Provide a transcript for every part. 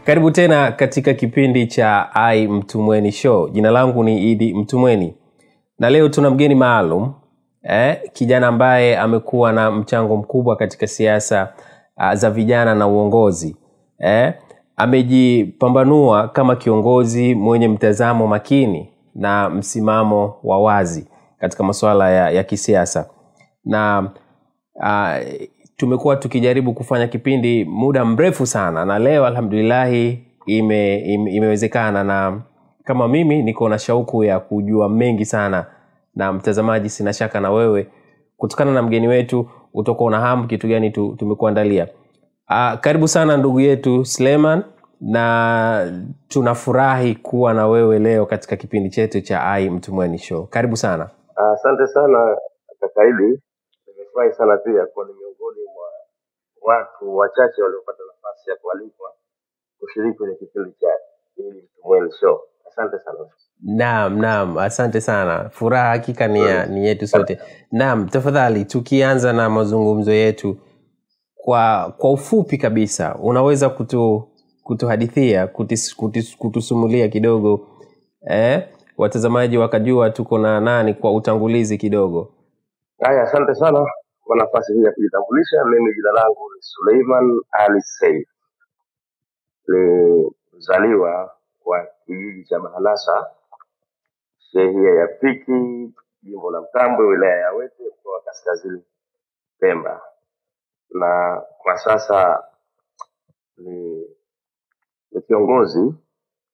Karibu tena katika kipindi cha I Mtumweni Show. Jina langu ni Idi Mtumweni. Na leo tuna mgeni maalum, kijana ambaye amekuwa na mchango mkubwa katika siasa za vijana na uongozi. Amejipambanua kama kiongozi mwenye mtazamo makini na msimamo wa wazi katika masuala ya kisiasa. Na tumekuwa tukijaribu kufanya kipindi muda mrefu sana, na leo alhamdulillah imewezekana. Na kama mimi niko na shauku ya kujua mengi sana, na mtazamaji sina shaka na wewe kutokana na mgeni wetu utakuwa una hamu kitu gani tumekuandalia. Karibu sana ndugu yetu Suleiman, na tunafurahi kuwa na wewe leo katika kipindi chetu cha I Mtumweni Show. Karibu sana. Asante sana kaka Idi. Nimefurahi sana pia kuwa ni miongoni mwa watu wachache waliopata nafasi ya kualikwa kushiriki kwenye kipindi cha Idi Mtumweni Show. Asante sana. Naam, asante sana. Furaha hakika ni yetu sote. Naam, tafadhali tukianza na mazungumzo yetu kwa ufupi kabisa, unaweza kutuhadithia, kutusumulia kidogo, watazamaji wakajua tuko na nani kwa utangulizi kidogo. Haya, asante sana kwa nafasi hii ya kujitambulisha. Mimi jina langu ni Suleiman Ali Seif. Ni mzaliwa wa kijiji cha Mahalasa, shehia ya Piki, jimbo la Mtambwe, wilaya ya Wete, mkoa wa Kaskazini Pemba. Na kwa sasa ni kiongozi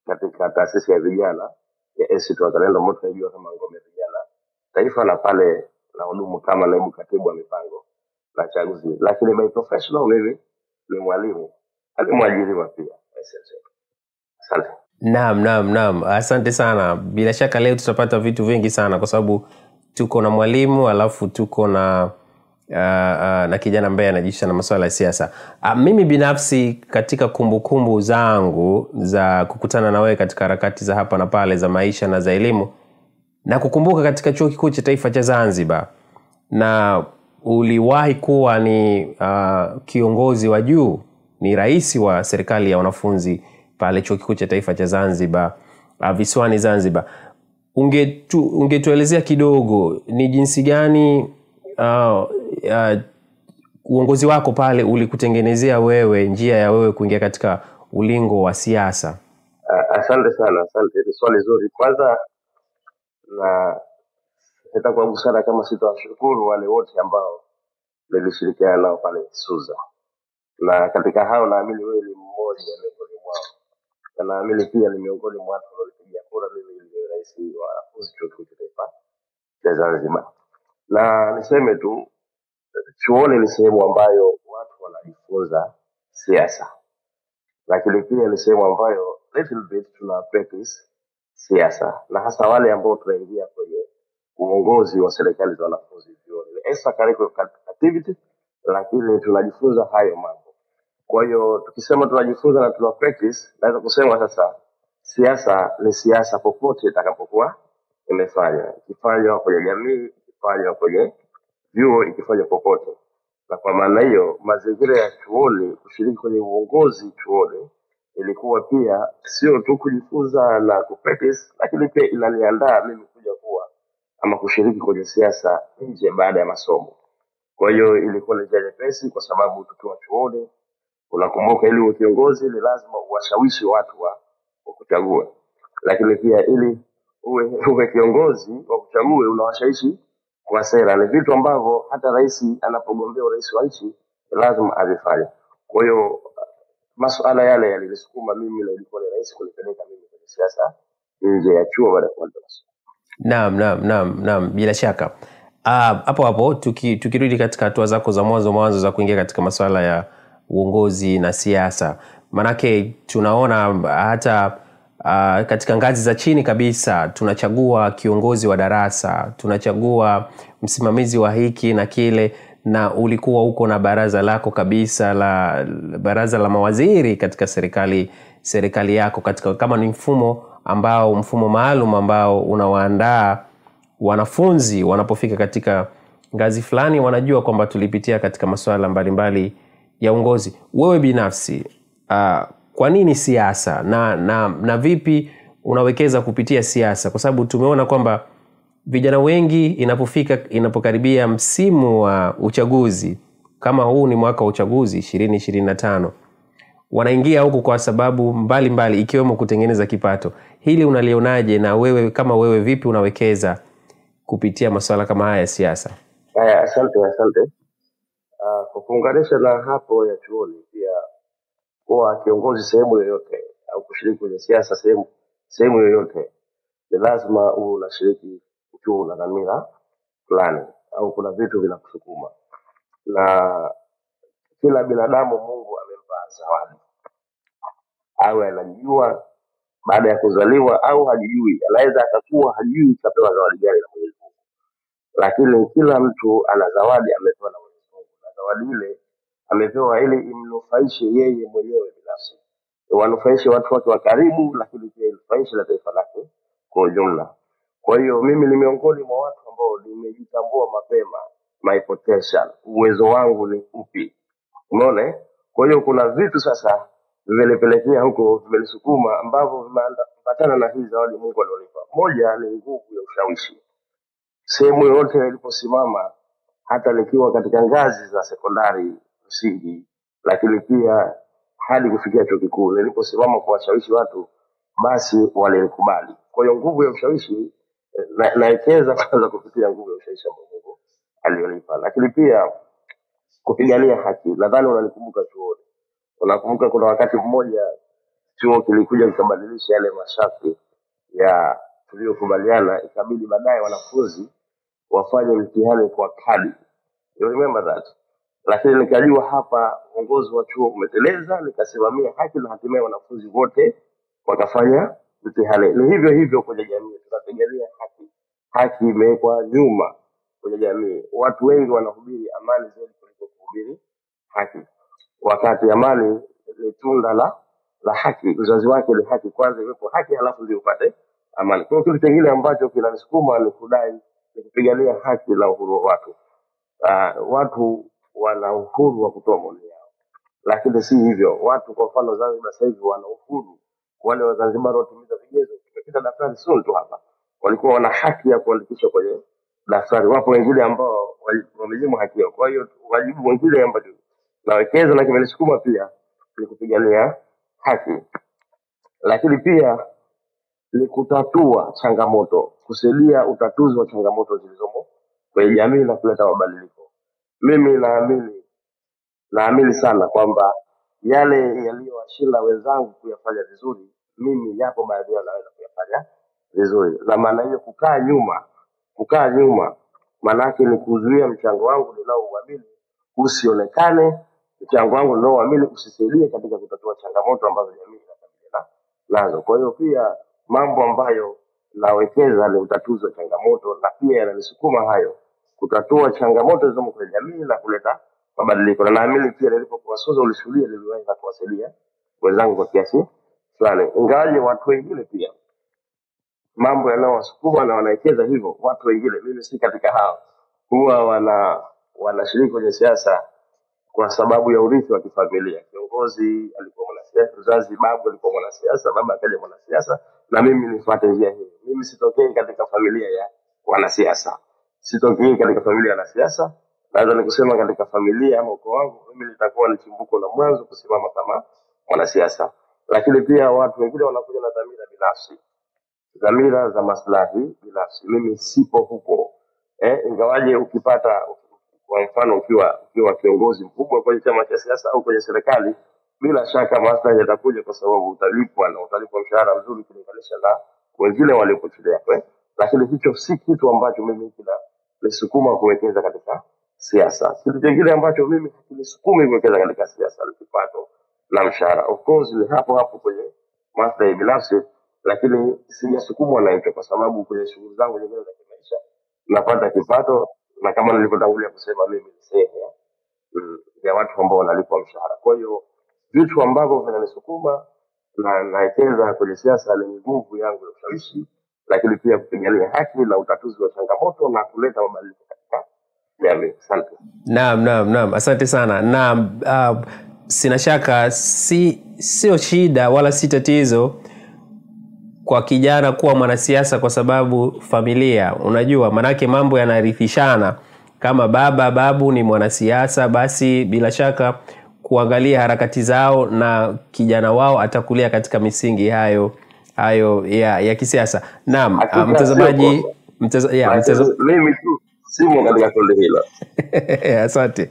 katika taasisi ya vijana ya ACT Wazalendo, ambayo tunajua kama Ngome Vijana Taifa, na pale na hudumu kama naibu katibu wa mipango na chaguzi. Lakini by professional mimi ni mwalimu, ni mwajiriwa pia. Asante. Naam, asante sana. Bila shaka leo tutapata vitu vingi sana kwa sababu tuko na mwalimu alafu tuko na na kijana ambaye anajihusisha na masuala ya siasa. Mimi binafsi katika kumbukumbu zangu za kukutana na wewe katika harakati za hapa na pale za maisha na za elimu, na kukumbuka katika Chuo Kikuu cha Taifa cha Zanzibar, na uliwahi kuwa ni kiongozi wa juu, ni rais wa serikali ya wanafunzi pale Chuo Kikuu cha Taifa cha Zanzibar, visiwani Zanzibar. Ungetuelezea kidogo ni jinsi gani uongozi wako pale ulikutengenezea wewe njia ya wewe kuingia katika ulingo wa siasa? Asante sana, asante. Ni swali zuri. Kwanza na nitakuwa busara kama sitawashukuru wale wote ambao nilishirikiana nao pale Suza. Na katika hao naamini wewe ni mmoja miongoni mwao. Na naamini pia ni miongoni mwa watu walionipigia kura mimi ni rais wa wanafunzi Chuo Kikuu cha Taifa cha Zanzibar. Na niseme tu, chuoni ni sehemu ambayo watu wanajifunza siasa, lakini pia ni sehemu ambayo little bit tuna practice siasa, na hasa wale ambao tunaingia kwenye uongozi wa serikali za wanafunzi vyuoni. Ni extracurricular activity, lakini tunajifunza hayo mambo. Kwa hiyo tukisema tunajifunza na tuna practice, naweza kusema sasa siasa ni siasa popote itakapokuwa imefanywa, ikifanywa kwenye jamii, ikifanywa kwenye vyuo, ikifanywa popote. Na kwa maana hiyo mazingira ya chuoni, kushiriki kwenye uongozi chuoni ilikuwa pia sio tu kujifunza na kupractice, lakini pia inaniandaa mimi kuja kuwa ama kushiriki kwenye siasa nje baada ya masomo. Kwa hiyo ilikuwa ni njia nyepesi, kwa sababu tukiwa chuoni, unakumbuka, ili uwe kiongozi ni lazima uwashawishi watu wa kuchague, lakini pia ili uwe kiongozi wa kuchague unawashawishi kwa sera. Ni vitu ambavyo hata rais anapogombea urais wa nchi lazima avifanye. Kwa hiyo masuala yale yalinisukuma mimi na ilikuwa ni rahisi kunipeleka mimi kwenye siasa nje ya chuo baada ya kumaliza masomo. Naam, bila shaka. Hapo hapo tukirudi katika hatua zako za mwanzo za kuingia katika masuala ya uongozi na siasa, manake tunaona hata katika ngazi za chini kabisa tunachagua kiongozi wa darasa, tunachagua msimamizi wa hiki na kile, na ulikuwa uko na baraza lako kabisa la baraza la mawaziri katika serikali yako, katika kama ni mfumo maalum ambao unawaandaa wanafunzi wanapofika katika ngazi fulani, wanajua kwamba tulipitia katika masuala mbalimbali ya uongozi. Wewe binafsi Kwa nini siasa na vipi unawekeza kupitia siasa? Kwa sababu tumeona kwamba vijana wengi inapokaribia msimu wa uchaguzi, kama huu ni mwaka wa uchaguzi 2025, wanaingia huku kwa sababu mbalimbali ikiwemo kutengeneza kipato. Hili unalionaje, na wewe kama wewe vipi unawekeza kupitia masuala kama haya ya siasa? Haya, asante. Kwa kuunganisha na hapo ya chuoni, pia kuwa kiongozi sehemu yoyote au kushiriki kwenye siasa sehemu yoyote, ni lazima uwe unashiriki ukiwa una dhamira fulani au kuna vitu vinakusukuma. Na kila binadamu Mungu amempa zawadi, awe anajijua baada ya kuzaliwa au hajijui. Anaweza akakuwa hajui kapewa zawadi gani na Mwenyezi Mungu, lakini kila mtu ana zawadi amepewa na Mwenyezi Mungu, na zawadi ile amepewa ili imnufaishe yeye mwenyewe binafsi, wanufaishe watu wake wa karibu, lakini pia inufaishe na taifa lake kwa ujumla. Kwa hiyo mimi ni miongoni mwa watu ambao nimejitambua mapema my potential, uwezo wangu ni upi. Umeona? Kwa hiyo kuna vitu sasa vimenipelekea huko, vimenisukuma ambavyo vimeambatana na hii zawadi Mungu alionipa. Moja ni nguvu ya ushawishi. Sehemu yoyote niliposimama, hata nikiwa katika ngazi za sekondari, msingi, lakini pia hadi kufikia chuo kikuu, niliposimama kuwashawishi watu, basi walinikubali. Kwa hiyo nguvu ya ushawishi naekeza kwanza kupitia nguvu ya ushawishi ambayo Mungu alionipa. Lakini pia kupigania haki. Nadhani unanikumbuka chuoni. Unakumbuka kuna wakati mmoja chuo kilikuja kikabadilisha yale masharti ya tuliyokubaliana, ikabidi baadaye wanafunzi wafanye mtihani kwa kadi. You remember that? Lakini nikajua hapa uongozi wa chuo umeteleza, nikasimamia haki na hatimaye wanafunzi wote wakafanya mtihani. Ni hivyo hivyo kwenye jamii, tunapigania haki. Haki imewekwa nyuma kwenye jamii. Watu wengi wanahubiri amani zaidi kuliko kuhubiri haki, wakati amani ni tunda la haki. Uzazi wake ni haki, kwanza iwepo haki halafu ndio upate amani. Kwa hiyo kitu kingine ambacho kinanisukuma ni kudai, ni kupigania haki na uhuru wa watu. Watu wana uhuru wa kutoa maoni yao, lakini si hivyo. Watu kwa mfano Zanzibar sasa hivi wana uhuru, wale Wazanzibari watimiza vigezo, tumepita daftari soon tu hapa, walikuwa wana haki ya kuandikishwa kwenye daftari. Wapo wengine ambao wamenyimwa haki yao. Kwa hiyo wajibu mwingine ambao nawekeza na kimenisukuma pia ni kupigania haki, lakini pia ni kutatua changamoto, kusaidia utatuzi wa changamoto zilizomo kwenye jamii na kuleta mabadiliko. Mimi naamini sana kwamba yale yaliyowashinda wenzangu kuyafanya vizuri, mimi yapo baadhi yao naweza kuyafanya vizuri. Na maana hiyo kukaa nyuma maana yake ni kuzuia mchango wangu ninaouamini usionekane, mchango wangu ninaouamini usisaidie katika kutatua changamoto ambazo jamii inakabiliana nazo. Kwa hiyo pia mambo ambayo nawekeza ni utatuzi wa changamoto, na pia yananisukuma hayo kutatua changamoto zilizomo kwenye jamii na kuleta mabadiliko. Na naamini pia nilipokuwa SUZA ulishuhudia niliweza kuwasaidia wenzangu kwa kiasi fulani, ingawaje watu wengine pia mambo yanayowasukuma na wanawekeza hivyo, watu wengine, mimi si katika hao, huwa wanashiriki kwenye siasa kwa sababu ya urithi wa kifamilia. Kiongozi alikuwa mwanasiasa, mzazi babu alikuwa mwanasiasa, baba akaja mwanasiasa, na mimi nifuate njia hiyo. Mimi sitokei katika familia ya wanasiasa, sitokei katika familia ya wanasiasa. Naweza nikusema katika familia ama ukoo wangu, mimi nitakuwa ni chimbuko la mwanzo kusimama kama mwanasiasa. Lakini pia watu wengine wanakuja na dhamira binafsi, dhamira za maslahi binafsi. Mimi sipo huko. Ingawaje ukipata kwa mfano ukiwa kiongozi mkubwa kwenye chama cha siasa au kwenye serikali, bila shaka maslahi yatakuja kwa sababu utalipwa na utalipwa mshahara mzuri kulinganisha na wengine waliopo chini yako. Lakini hicho si kitu ambacho mimi kinanisukuma kuwekeza katika siasa. Kitu kingine ambacho mimi hakinisukumi kuwekeza katika siasa ni kipato na mshahara. Of course ni hapo hapo kwenye maslahi binafsi, lakini sijasukumwa na hicho kwa sababu kwenye shughuli zangu nyingine za kimaisha napata kipato, na kama nilivyotangulia kusema mimi ni sehemu ya watu ambao wanalipwa mshahara. Kwa hiyo vitu ambavyo vinanisukuma na naekeza kwenye siasa ni nguvu yangu ya ushawishi, lakini pia kupigania haki na utatuzi wa changamoto na kuleta mabadiliko katika jamii. Asante. Naam, asante sana. Na Sina shaka sio shida wala si tatizo kwa kijana kuwa mwanasiasa kwa sababu familia, unajua manake mambo yanarithishana. Kama baba babu ni mwanasiasa, basi bila shaka kuangalia harakati zao na kijana wao atakulia katika misingi hayo ya kisiasa. Naam, mtazamaji, mimi tu simo katika kundi hilo. Asante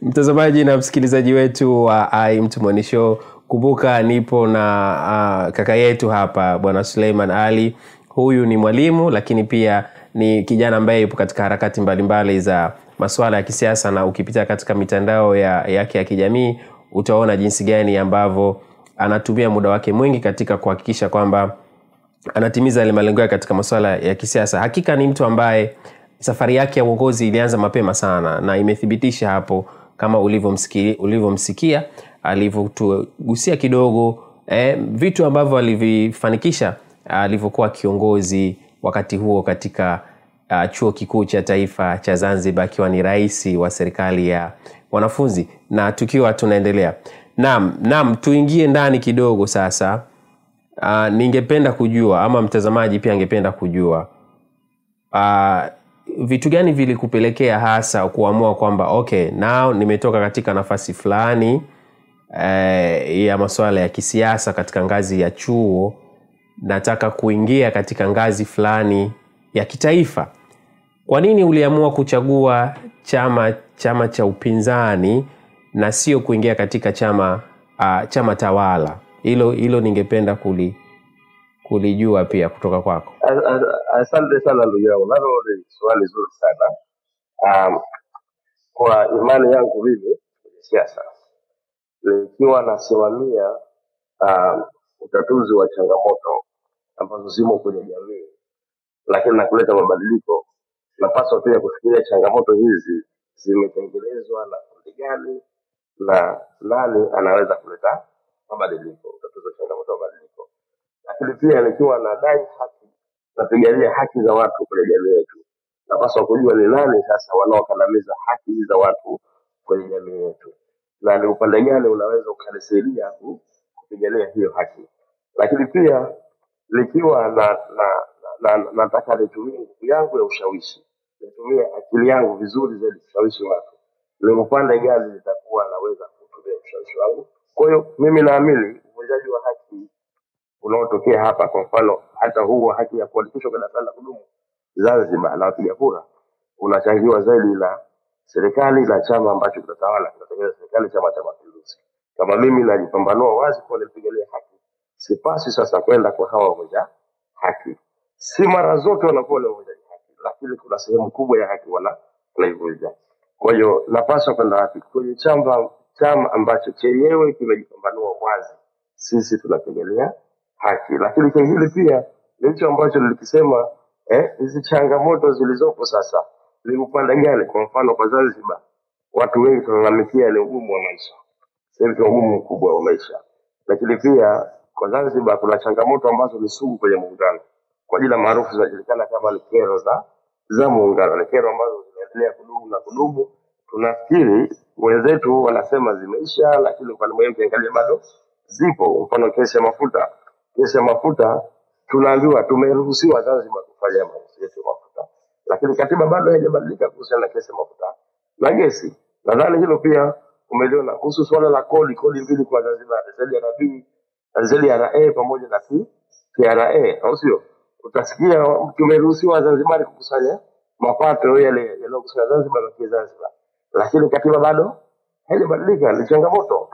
mtazamaji na msikilizaji wetu wa I Mtumoni Show. Kumbuka nipo na kaka yetu hapa Bwana Suleiman Ali. Huyu ni mwalimu lakini pia ni kijana ambaye yupo katika harakati mbalimbali za masuala ya kisiasa, na ukipita katika mitandao yake ya kijamii utaona jinsi gani ambavyo anatumia muda wake mwingi katika kuhakikisha kwamba anatimiza yale malengo yake katika masuala ya kisiasa. Hakika ni mtu ambaye safari yake ya uongozi ilianza mapema sana na imethibitisha hapo kama ulivyomsikia alivyotugusia kidogo vitu ambavyo alivifanikisha alivyokuwa kiongozi wakati huo katika Chuo Kikuu cha Taifa cha Zanzibar akiwa ni rais wa serikali ya wanafunzi. Na tukiwa tunaendelea, naam, tuingie ndani kidogo sasa. Ningependa kujua ama mtazamaji pia angependa kujua vitu gani vilikupelekea hasa kuamua kwamba okay, now nimetoka katika nafasi fulani ya masuala ya kisiasa katika ngazi ya chuo, nataka kuingia katika ngazi fulani ya kitaifa. Kwa nini uliamua kuchagua chama cha upinzani na sio kuingia katika chama tawala? Hilo ningependa kulijua pia kutoka kwako. Asante sana ndugu yangu. Nalo ni swali zuri sana. Kwa imani yangu mimi kwenye siasa, nikiwa nasimamia utatuzi wa changamoto ambazo zimo kwenye jamii lakini na kuleta mabadiliko, napaswa pia kufikiria changamoto hizi zimetengenezwa na kundi gani na nani anaweza kuleta mabadiliko, utatuzi wa changamoto mabadiliko. Lakini pia nikiwa nadai haki, napigania haki za watu kwenye jamii yetu, napaswa kujua ni nani sasa wanaokandamiza haki za watu kwenye jamii yetu na ni upande gani unaweza ukanisaidia kupigania hiyo haki. Lakini pia nikiwa nataka nitumie nguvu yangu ya ushawishi, nitumie akili yangu vizuri zaidi kushawishi watu, ni upande gani nitakuwa naweza kutumia ushawishi wangu. Kwa hiyo mimi naamini uvunjaji wa haki unaotokea hapa, kwa mfano hata huu wa haki ya kuandikishwa kwa daftari la kudumu Zanzibar na wapiga kura, unachangiwa zaidi na serikali na chama ambacho kinatawala, kinatengeneza serikali, Chama cha Mapinduzi. Kama mimi najipambanua wazi kwa nipigania haki, sipasi sasa kwenda kwa hawa wavunja haki. Si mara zote wanakuwa ni wavunja haki, lakini kuna sehemu kubwa ya haki wanaivunja. Kwa hiyo napaswa kwenda wapi? Kwenye chama ambacho chenyewe kimejipambanua wazi, sisi tunapigania haki. Lakini kingine pia ni hicho ambacho nilikisema, hizi changamoto zilizopo sasa ni upande gani? Kwa mfano kwa Zanzibar watu wengi tunalalamikia ni ugumu wa maisha, sasa hivi ugumu mkubwa wa maisha. Lakini pia kwa Zanzibar kuna changamoto ambazo ni sugu kwenye muungano, kwa jina maarufu zinajulikana kama ni kero za muungano, ni kero ambazo zinaendelea kudumu na kudumu. Tunafikiri wenzetu wanasema zimeisha, lakini kwa mwingine ukiangalia bado zipo. Mfano kesi ya mafuta tunaambiwa tumeruhusiwa Zanzibar kufanya mauzo yetu ya mafuta, lakini katiba bado haijabadilika kuhusiana na kesi ya mafuta na gesi. Nadhani hilo pia umeliona. Kuhusu swala la kodi mbili kwa Zanzibar, ZRB, ZRA pamoja na TRA, au sio? Utasikia tumeruhusiwa Zanzibar kukusanya mapato yale yaliyokusanywa Zanzibar na Zanzibar, lakini katiba bado haijabadilika. Ni changamoto.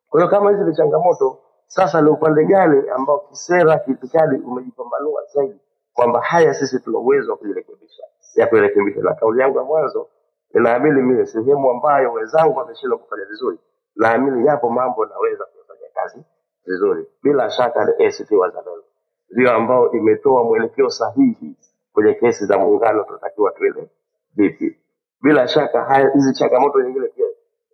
Kwa hiyo kama hizi ni changamoto, sasa ni upande gani ambao kisera, kiitikadi umejipambanua zaidi kwamba haya sisi tuna uwezo wa kujirekebisha, ya kurekebisha? Na kauli yangu ya mwanzo, ninaamini mimi sehemu ambayo wenzangu wameshindwa kufanya vizuri, naamini yapo mambo naweza kufanya kazi vizuri. Bila shaka ni ACT Wazalendo ndio ambao imetoa mwelekeo sahihi kwenye kesi za muungano, tunatakiwa tuende vipi. Bila shaka haya hizi changamoto nyingine pia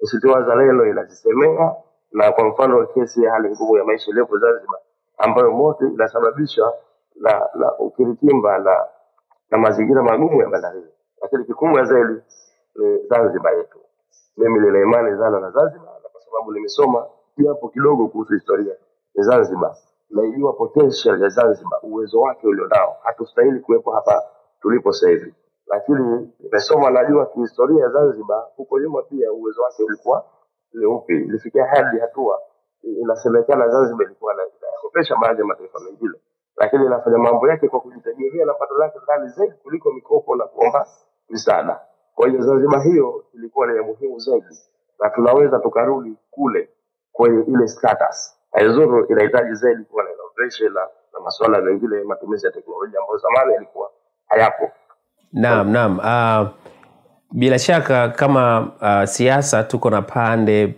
ACT Wazalendo inazisemea, na kwa mfano kesi ya hali ngumu ya maisha iliyopo Zanzibar ambayo moto inasababishwa na ukiritimba na mazingira magumu ya bandarini, lakini kikubwa zaidi ni Zanzibar yetu. Mimi nina imani sana na Zanzibar, na kwa sababu nimesoma japo kidogo kuhusu historia ya Zanzibar. Naijua potential ya Zanzibar, uwezo wake ulionao. Hatustahili kuwepo hapa tulipo sasa hivi. Lakini nimesoma, najua kihistoria ya Zanzibar huko nyuma pia uwezo wake ulikuwa ni upi. Ilifikia hadi hatua inasemekana Zanzibar ilikuwa inakopesha baadhi ya mataifa mengine, lakini inafanya mambo yake kwa kujitegemea na pato lake ndani zaidi kuliko mikopo na kuomba misaada. Kwa hiyo Zanzibar hiyo ilikuwa ni ya muhimu zaidi, na tunaweza tukarudi kule kwenye ile status. Haizuru inahitaji zaidi kuwa na innovation na masuala mengine, matumizi ya teknolojia ambayo zamani yalikuwa hayapo. Naam. Bila shaka kama siasa tuko na pande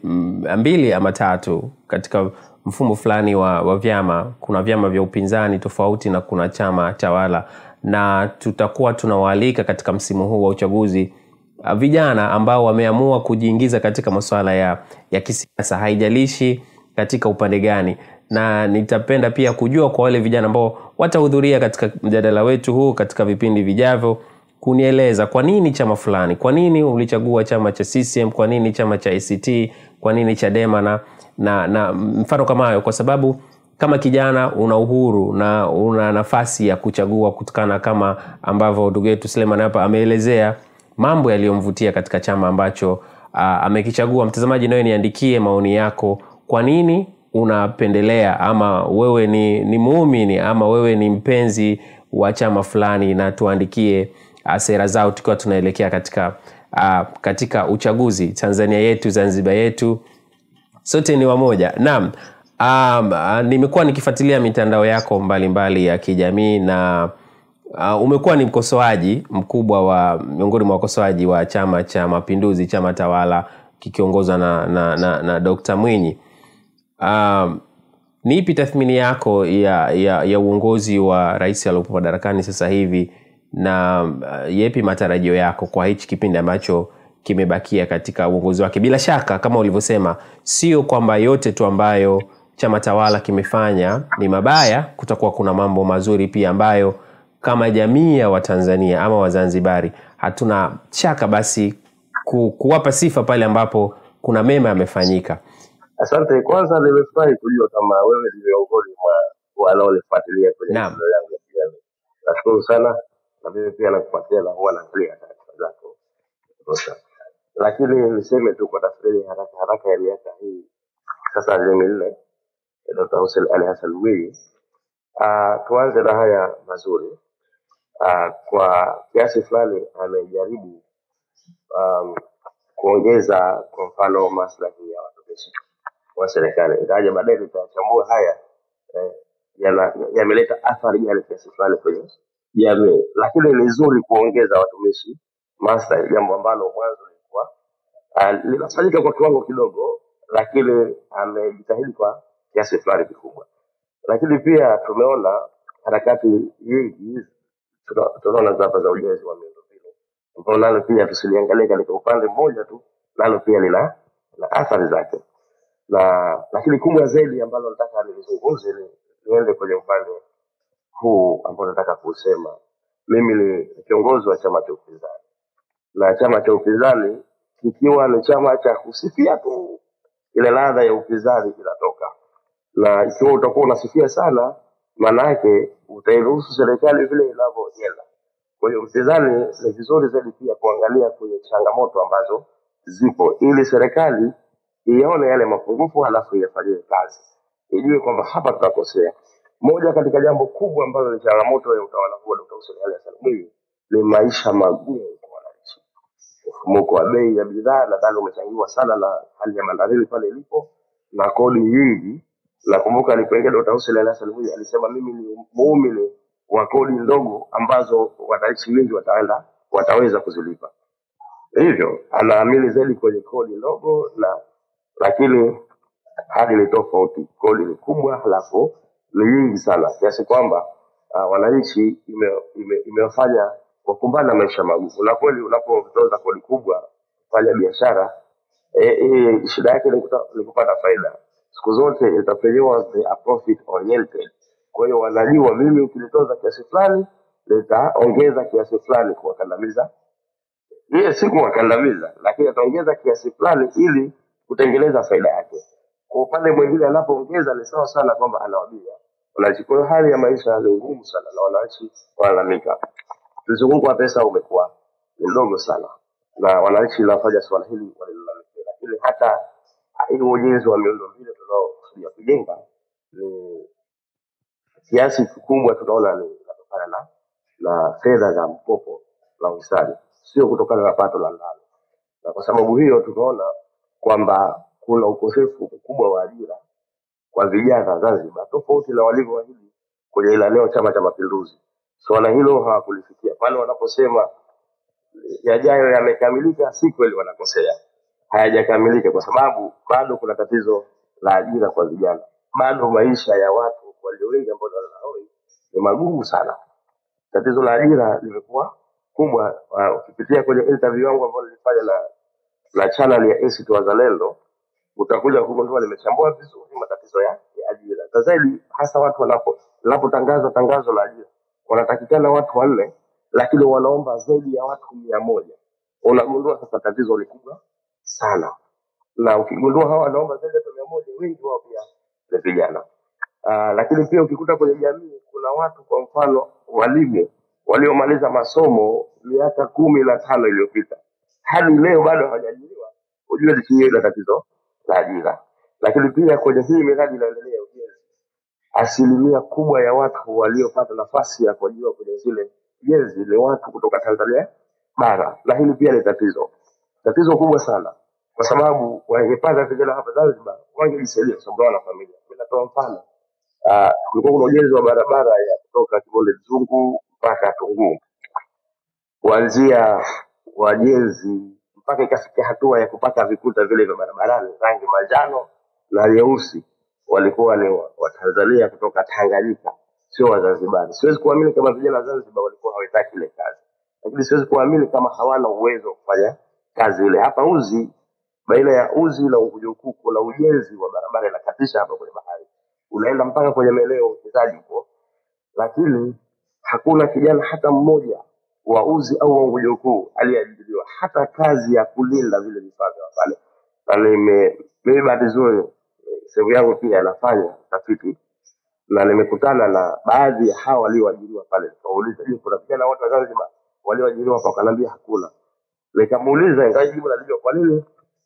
mbili ama tatu katika mfumo fulani wa vyama. Kuna vyama vya upinzani tofauti na kuna chama tawala, na tutakuwa tunawaalika katika msimu huu wa uchaguzi vijana ambao wameamua kujiingiza katika masuala ya kisiasa, haijalishi katika upande gani. Na nitapenda pia kujua kwa wale vijana ambao watahudhuria katika mjadala wetu huu katika vipindi vijavyo, kunieleza kwa nini chama fulani, kwa nini ulichagua chama cha CCM, kwa nini chama cha ACT, kwa nini Chadema na mfano kama hayo, kwa sababu kama kijana una uhuru na una nafasi ya kuchagua kutokana kama ambavyo ndugu yetu Suleiman hapa ameelezea mambo yaliyomvutia katika chama ambacho amekichagua. Mtazamaji, nawe niandikie maoni yako, kwa nini unapendelea ama wewe ni muumini ama wewe ni mpenzi wa chama fulani, na tuandikie sera zao tukiwa tunaelekea katika uchaguzi. Tanzania yetu, Zanzibar yetu, sote ni wamoja. Naam, nimekuwa nikifuatilia mitandao yako mbalimbali ya kijamii na umekuwa ni mkosoaji mkubwa wa miongoni mwa wakosoaji wa Chama cha Mapinduzi, chama tawala kikiongozwa na Dr. Mwinyi. Ni ipi tathmini yako ya uongozi wa rais aliyopo madarakani sasa hivi, na yepi matarajio yako kwa hichi kipindi ambacho kimebakia katika uongozi wake? Bila shaka kama ulivyosema, sio kwamba yote tu ambayo chama tawala kimefanya ni mabaya, kutakuwa kuna mambo mazuri pia ambayo kama jamii ya Watanzania ama Wazanzibari hatuna shaka basi kuwapa sifa pale ambapo kuna mema yamefanyika. Asante. Kwanza nimefurahi kujua kama wewe ni miongoni mwa wanaonifuatilia kwenye mitandao yangu ya kijamii. Nashukuru sana, na mimi pia nakufuatilia na huwa naangalia taarifa zako. Lakini niseme tu kwa tathmini haraka haraka ya miaka hii sasa ni minne Dr. Hussein Ali Hassan Mwinyi. Tuanze na haya mazuri. Kwa kiasi fulani amejaribu kuongeza kwa mfano maslahi ya watumishi wa serikali. Ingawa baadaye tutachambua haya yameleta athari gani kiasi fulani kwenye jamii. Lakini ni nzuri kuongeza watumishi maslahi, jambo ambalo mwanzo lilikuwa linafanyika kwa kiwango kidogo, lakini amejitahidi kwa kiasi fulani kikubwa. Lakini pia tumeona harakati nyingi tunaona hapa za ujenzi wa miundombinu, ambao nalo pia tusiliangalie katika upande mmoja tu, nalo pia lina athari zake. Na lakini kubwa zaidi ambalo nataka nilizungumze ni niende kwenye upande huu ambao nataka kusema. Mimi ni kiongozi wa chama cha upinzani, na chama cha upinzani kikiwa ni chama cha kusifia tu, ile ladha ya upinzani inatoka. Na ikiwa utakuwa unasifia sana, maana yake utairuhusu serikali vile inavyoenda. Kwa hiyo mpinzani ni vizuri zaidi pia kuangalia kwenye changamoto ambazo zipo, ili serikali ione yale mapungufu halafu ifanyie kazi, ijue kwamba hapa tutakosea. Moja katika jambo kubwa ambalo ni changamoto ya utawala huu wa Dr. Hussein Ali Hassan Mwinyi ni maisha magumu kwa wananchi. Mfumuko wa bei ya bidhaa nadhani umechangiwa sana na hali ya bandarini pale ilipo na kodi nyingi. Nakumbuka alipoingia Dr. Hussein Ali Hassan Mwinyi alisema, mimi ni muumini wa kodi ndogo ambazo wananchi wengi wataweza kuzilipa. Hivyo anaamini zaidi kwenye kodi ndogo, na lakini hali ni tofauti. Kodi ni kubwa halafu ni nyingi sana kiasi kwamba wananchi imewafanya wakumbana na maisha magumu. Na kweli unapotoza kodi kubwa kufanya biashara, shida yake ni kupata faida. Siku zote entrepreneurs they are profit oriented. Kwa hiyo wanajua mimi ukinitoza kiasi fulani nitaongeza kiasi fulani kuwakandamiza. Yeye si kuwakandamiza, lakini ataongeza kiasi fulani ili kutengeneza faida yake. Kwa upande mwingine, anapoongeza ni sawa sana kwamba anawabia wananchi. Kwa hiyo hali ya maisha ni ngumu sana na wananchi wanalalamika. Mzunguko wa pesa umekuwa ni mdogo sana, na wananchi linafanya suala hili walilalamikia, lakini hata hii ujenzi wa miundombinu tunaokusudia kujenga ni kiasi kikubwa tunaona ni inatokana na fedha za mkopo la uhisani, sio kutokana na pato la ndani. Na kwa sababu hiyo tunaona kwamba kuna ukosefu mkubwa wa ajira kwa vijana Zanzibar, tofauti na walivyoahidi kwenye ilani yao Chama cha Mapinduzi. Suala hilo hawakulifikia. Pale wanaposema yajayo yamekamilika, si kweli, wanakosea. Hayajakamilika kwa sababu bado kuna tatizo la ajira kwa vijana, bado maisha ya watu walio wengi ambao ni wanahoi ni magumu sana. Tatizo la ajira limekuwa kubwa. Ukipitia kwenye interview yangu ambayo nilifanya na channel ya ACT Wazalendo utakuja kugundua nimechambua vizuri matatizo ya ajira, na zaidi hasa watu wanapotangaza tangazo la ajira wanatakikana watu 4, lakini wanaomba zaidi ya watu 100. Unagundua sasa tatizo ni kubwa sana, na ukigundua hawa wanaomba zaidi ya watu 100, wengi wao pia ni vijana. Lakini pia ukikuta kwenye jamii kuna watu, kwa mfano walimu waliomaliza masomo miaka 15 iliyopita hadi leo bado hawajaajiriwa, ujue ni tatizo la ajira. Lakini pia kwenye hii miradi inaendelea ujenzi, asilimia kubwa ya watu waliopata nafasi ya kuajiriwa kwenye zile ujenzi ni watu kutoka Tanzania bara, na hili pia ni tatizo kubwa sana, kwa sababu wangepata vijana hapa Zanzibar wangejisaidia kwa sababu wana familia. Mimi natoa mfano, kulikuwa kuna ujenzi wa barabara ya kutoka Kibonde Zungu mpaka Tunguu, kuanzia wajenzi mpaka ikafika hatua ya kupaka vikuta vile vya barabarani rangi manjano na nyeusi, walikuwa ni Watanzania kutoka Tanganyika, sio Wazanzibari. Siwezi kuamini kama vijana wa Zanzibar walikuwa hawataki ile kazi, lakini siwezi kuamini kama hawana uwezo wa kufanya kazi ile. Hapa Uzi, baina ya Uzi na Unguja Ukuu kuna ujenzi wa barabara inakatisha hapa kwenye bahari, unaenda mpaka kwenye maeneo ya uwekezaji huko, lakini hakuna kijana hata mmoja wa Uzi au wa Unguja Ukuu aliyeajiriwa hata kazi ya kulinda vile vifaa vya pale. Na mimi bahati nzuri sehemu yangu pia nafanya utafiti na nimekutana na baadhi ya hawa walioajiriwa pale, nikawauliza, je, kuna vijana wote wa Zanzibar walioajiriwa hapa? Wakaniambia hakuna. Nikamuuliza, ingawa jibu nalijua kwa nini,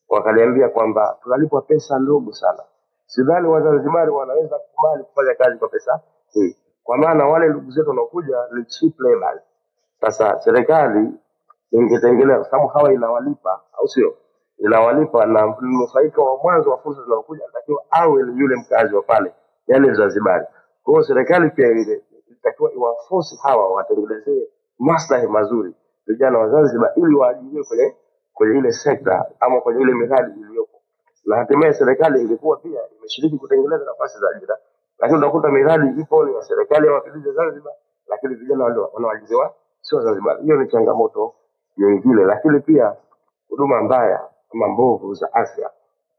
wakaniambia kwamba tunalipwa pesa ndogo sana, sidhani Wazanzibari wanaweza kukubali kufanya kazi kwa pesa hii, kwa maana wale ndugu zetu wanaokuja ni cheap labor. Sasa serikali ingetengeneza, kwa sababu hawa inawalipa, au sio? Inawalipa, na mnufaika wa mwanzo wa fursa zinazokuja anatakiwa awe ni yule mkazi wa pale, yani Mzanzibari. Kwa hiyo serikali pia ilitakiwa iwaforce hawa watengenezee maslahi mazuri vijana wa Zanzibar ili waajiriwe kwenye ile sekta ama kwenye ile miradi iliyopo, na hatimaye serikali ilikuwa pia imeshiriki kutengeneza nafasi za ajira. Lakini utakuta miradi ipo ni ya serikali ya mapinduzi ya Zanzibar, lakini vijana wanaoajiriwa sio Zanzibar. Hiyo ni changamoto nyingine. Lakini pia huduma mbaya ama mbovu za afya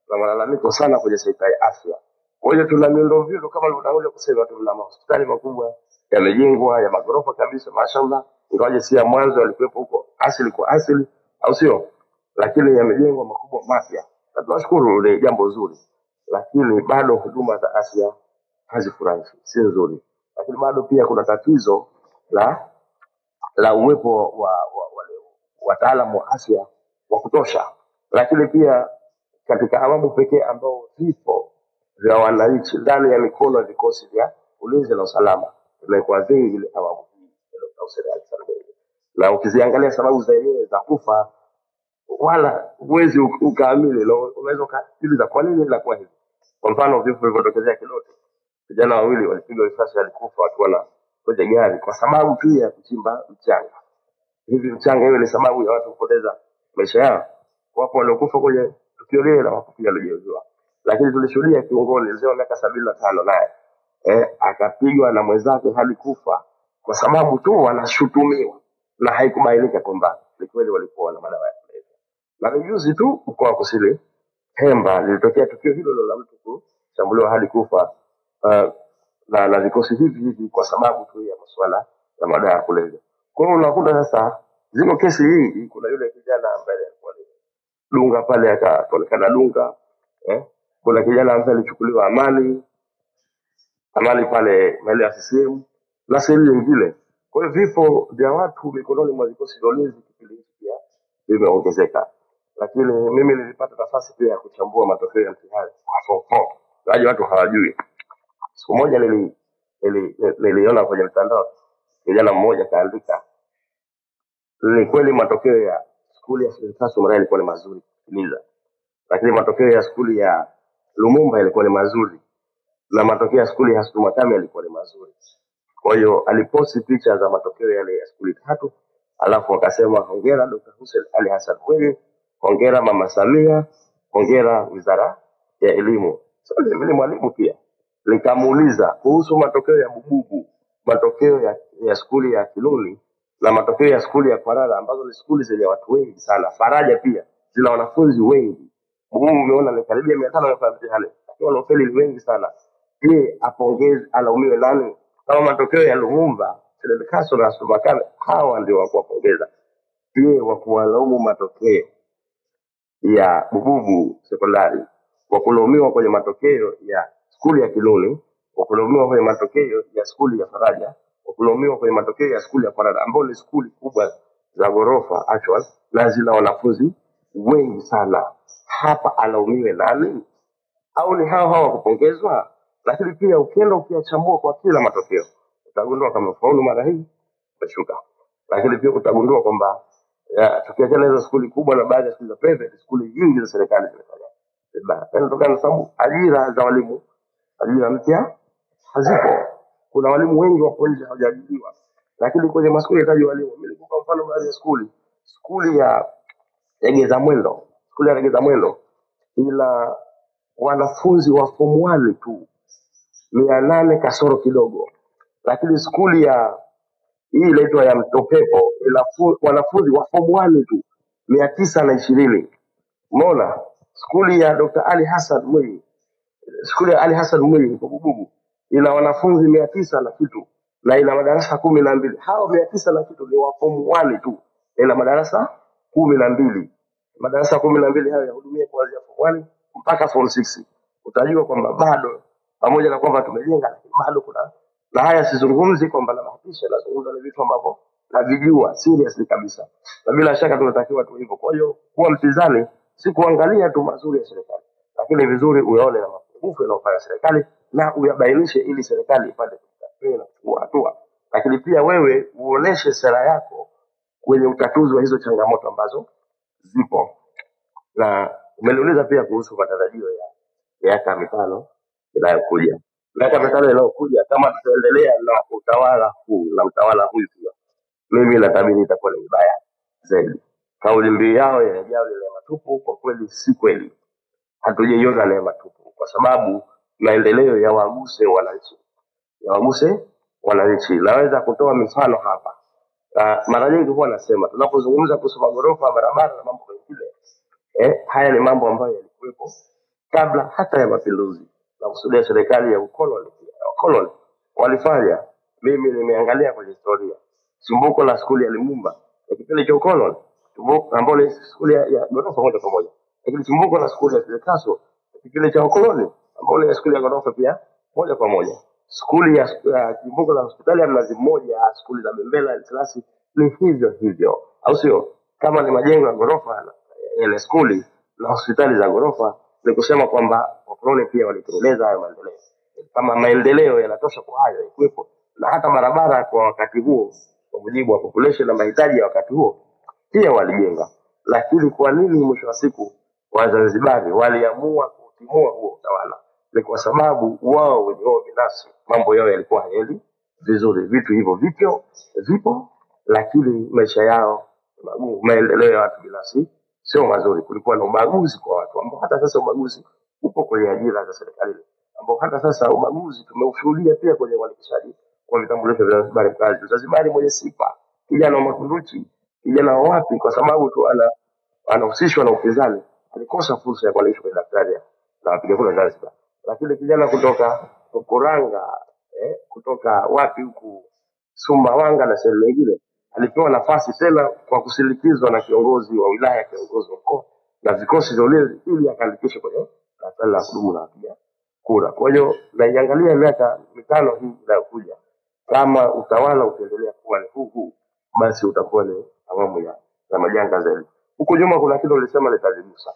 na malalamiko sana kwenye sekta ya afya. Kwa hiyo tuna miundombinu kama nilivyotangulia kusema, tuna mahospitali makubwa yamejengwa ya magorofa kabisa, mashallah, ingawaje si ya mwanzo yalikuwepo huko asili kwa asili, au sio? Lakini yamejengwa makubwa mapya, na tunashukuru, ni jambo zuri, lakini bado huduma za afya hazifurahishi, si nzuri. Lakini bado pia kuna tatizo la uwepo wa wataalamu wa afya wa kutosha. Lakini pia katika awamu pekee ambao vifo vya wananchi ndani ya mikono ya vikosi vya ulinzi na usalama vimekuwa vingi ile awamu hii ya Dr. Hussein Ali Saleh. Na ukiziangalia sababu zenyewe za kufa, wala huwezi ukaamini, na unaweza ukajiuliza kwa nini inakuwa hivi. Kwa mfano vifo vilivyotokezea Kilote, vijana wawili walipigwa risasi walikufa wakiwa na kwenye gari kwa sababu tu ya kuchimba mchanga. Hivi mchanga hiyo ni sababu ya watu kupoteza maisha yao? Wapo waliokufa kwenye tukio lile na wapo pia waliojeruhiwa. Lakini tulishuhudia kiongozi mzee wa miaka 75 naye akapigwa na mwenzake hadi kufa kwa sababu tu wanashutumiwa, na haikubainika kwamba ni kweli walikuwa na madawa ya kulevya. Na ni juzi tu mkoa wa Kusini Pemba lilitokea tukio hilo la mtu kushambuliwa hadi kufa na vikosi hivi hivi kwa sababu tu ya masuala ya madawa ya kulevya. Kwa hiyo unakuta sasa ziko kesi nyingi. Kuna yule kijana ambaye alikuwa ni dunga pale, akaonekana dunga, Eh? Kuna kijana ambaye alichukuliwa Amani pale maeneo ya CCM na sehemu nyingine. Kwa hiyo vifo vya watu mikononi mwa vikosi vya ulinzi kipindi hiki pia vimeongezeka. Lakini mimi nilipata nafasi pia ya kuchambua matokeo ya mtihani wa form 4. Waje watu hawajui. Siku moja niliona kwenye mtandao kijana mmoja kaandika, ni kweli matokeo ya skuli ya Silvanus Mrai yalikuwa ni mazuri kusikiliza, lakini matokeo ya skuli ya Lumumba yalikuwa ni mazuri na matokeo ya skuli ya Hassan Makame yalikuwa ni mazuri. Kwa hiyo aliposti picha za matokeo yale ya skuli tatu, alafu akasema hongera Dr. Hussein Ali Hassan Mwinyi, hongera Mama Samia, hongera Wizara ya Elimu. Sasa mimi ni mwalimu pia, nikamuuliza kuhusu matokeo ya Bububu, matokeo ya skuli ya Kiluli na matokeo ya skuli ya Kwarara ambazo ni skuli zenye watu wengi sana. Faraja pia zina wanafunzi wengi. Bububu umeona ni karibia 500 wamefanya mtihani, lakini waliofeli ni wengi sana. Je, apongeze alaumiwe nani? Kama matokeo ya Lumumba, Fidel Castro na Hassan Makame, hawa ndio wa kuwapongeza. Je, wa kuwalaumu matokeo ya Bububu sekondari, wa kulaumiwa kwenye matokeo ya skuli ya Kiluli, wa kulaumiwa kwenye matokeo ya skuli ya Faraja, wa kulaumiwa kwenye matokeo ya skuli ya Kwarara ambayo ni skuli kubwa za ghorofa actual na zina wanafunzi wengi sana. Hapa alaumiwe nani? Au ni hao hao wa kupongezwa? Lakini pia ukienda ukiyachambua kwa kila matokeo utagundua kama faulu mara hii umeshuka. Lakini pia utagundua kwamba tukiachana hizo skuli kubwa na baadhi ya skuli za private, skuli nyingi za serikali zimefanya vibaya. Inatokana na sababu ajira za walimu, ajira mpya hazipo. Kuna walimu wengi wako nje hawajaajiriwa, lakini kwenye maskuli yanahitaji walimu. Mimi nikupa mfano baadhi ya skuli, skuli ya Regeza Mwendo, skuli ya Regeza Mwendo ila wanafunzi wa form 1 tu 800 kasoro kidogo, lakini skuli ya hii inaitwa ya Mtopepo ila wanafunzi wa form 1 tu 920. Umeona, skuli ya Dr. Ali Hassan Mwinyi, skuli ya Ali Hassan Mwinyi kwa Bububu ina wanafunzi 900 na kitu na ina madarasa 12. Hao 900 na kitu ni wa form 1 tu, ina madarasa 12. Madarasa 12 hayo yahudumia kuanzia form 1 mpaka form 6. Utajua kwamba bado, pamoja na kwamba tumejenga, lakini bado kuna, na haya sizungumzi kwamba nabahatisha, nazungumza ni vitu ambavyo navijua seriously kabisa, na bila shaka tunatakiwa tu hivyo. Kwa hiyo kuwa mpinzani si kuangalia tu mazuri ya serikali, lakini vizuri uyaone na mapungufu yanayofanya serikali na uyabainishe, ili serikali ipate kutathmini na kuchukua hatua. Lakini pia wewe uoneshe sera yako kwenye utatuzi wa hizo changamoto ambazo zipo. Na umeniuliza pia kuhusu matarajio ya miaka 5 inayokuja. Miaka 5 inayokuja, kama tutaendelea na utawala huu na mtawala huyu pia, mimi natabiri itakuwa ni vibaya zaidi. Kauli mbiu yao ya yajayo ni neema tupu, kwa kweli si kweli. Hatujaiona neema tupu, kwa sababu maendeleo yawaguse wananchi, yawaguse wananchi. Naweza kutoa mifano hapa. Mara nyingi huwa nasema tunapozungumza kuhusu magorofa, barabara na mambo mengine, haya ni mambo ambayo yalikuwepo kabla hata ya mapinduzi, na kusudia serikali ya ukoloni, wakoloni walifanya. Mimi nimeangalia kwenye historia chimbuko la skuli ya Lumumba ya kipindi cha ukoloni, ambayo ni skuli ya ghorofa moja kwa moja, lakini chimbuko la skuli ya Fidel Castro ya kipindi cha ukoloni, ambayo ni skuli ya ghorofa pia moja kwa moja, skuli ya chimbuko la hospitali ya Mnazi Mmoja, skuli za Bembela Klasi ni hivyo hivyo, au sio? Kama ni majengo ya ghorofa ile skuli na hospitali za ghorofa, ni kusema kwamba wakoloni pia walitengeneza hayo maendeleo. Kama maendeleo yanatosha kwa hayo ikuwepo, na hata barabara kwa wakati huo, kwa mujibu wa population na mahitaji ya wakati huo, pia walijenga. Lakini kwa nini mwisho wa siku Wazanzibari waliamua kutimua huo utawala? Ni kwa sababu wao wenyewe binafsi mambo yao yalikuwa hayaendi vizuri. Vitu hivyo vipo, lakini maisha yao magumu, maendeleo ya watu binafsi sio mazuri. Kulikuwa na ubaguzi kwa watu, ambao hata sasa ubaguzi upo kwenye ajira za serikalini, ambao hata sasa ubaguzi tumeushuhudia pia kwenye uandikishaji wa vitambulisho vya Zanzibari mkazi. Zanzibari mwenye sifa, kijana wa Makunduchi, kijana wa wapi, kwa sababu tu anahusishwa na upinzani, alikosa fursa ya kuandikishwa kwenye daftari la wapiga kura Zanzibar. Lakini kijana kutoka Mkuranga, kutoka wapi huku Sumbawanga na sehemu nyingine, alipewa nafasi tena kwa kusindikizwa na kiongozi wa wilaya, kiongozi wa mkoa na vikosi vya ulinzi, ili akaandikishwe kwenye daftari. daftari la kudumu la wapiga kura. Kwa hiyo naiangalia miaka 5 hii inayokuja, kama utawala utaendelea kuwa ni huu, basi utakuwa ni awamu ya majanga zaidi. Huko nyuma kuna kitu nilisema nitazigusa